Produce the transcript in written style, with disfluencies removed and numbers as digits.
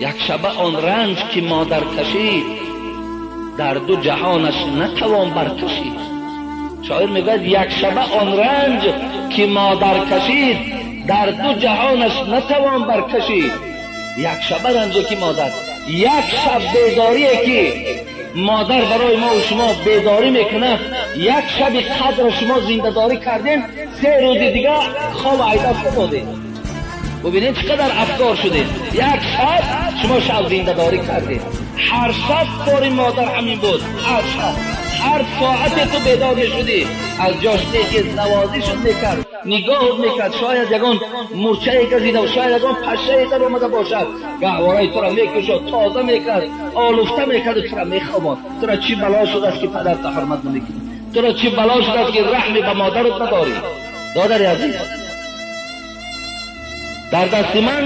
Як шаба он ранҷ ки модар кашид, дар ду ҷаҳонаш натавон баркашид. Шоир мегӯяд: як шаба он ранҷ ки модар кашид, дар ду ҷаҳонаш натавон баркашид. Як шаба ранҷе ки модар, як шаб бедорие ки модар барои мо ва шумо бедорӣ мекунад, як шаби қадр шумо зиндадорӣ кардем, 3 рӯзи дигар хоб айдат додем. Бубинед чӣ қадар афкор шудед. Як шаб шумо шаб зиндадорӣ кардед. Ҳар шаб кори модар ҳамин буд. Ҳар шаб, ҳар соате ту бедор мешудӣ, аз ҷош некиз навозишуд мекард, нигоҳ мекард, шояд ягон мурчае газида, шояд ягон пашшае дар омада бошад, гаҳвораи туро мекушод, тоза мекард, олуфта мекард, туро мехобонд. Туро чӣ бало шудааст ки падарта ҳурмат намекунӣ? Туро чӣ бало шудааст ки раҳме ба модарат надорӣ? Додари азиз, дар дасти ман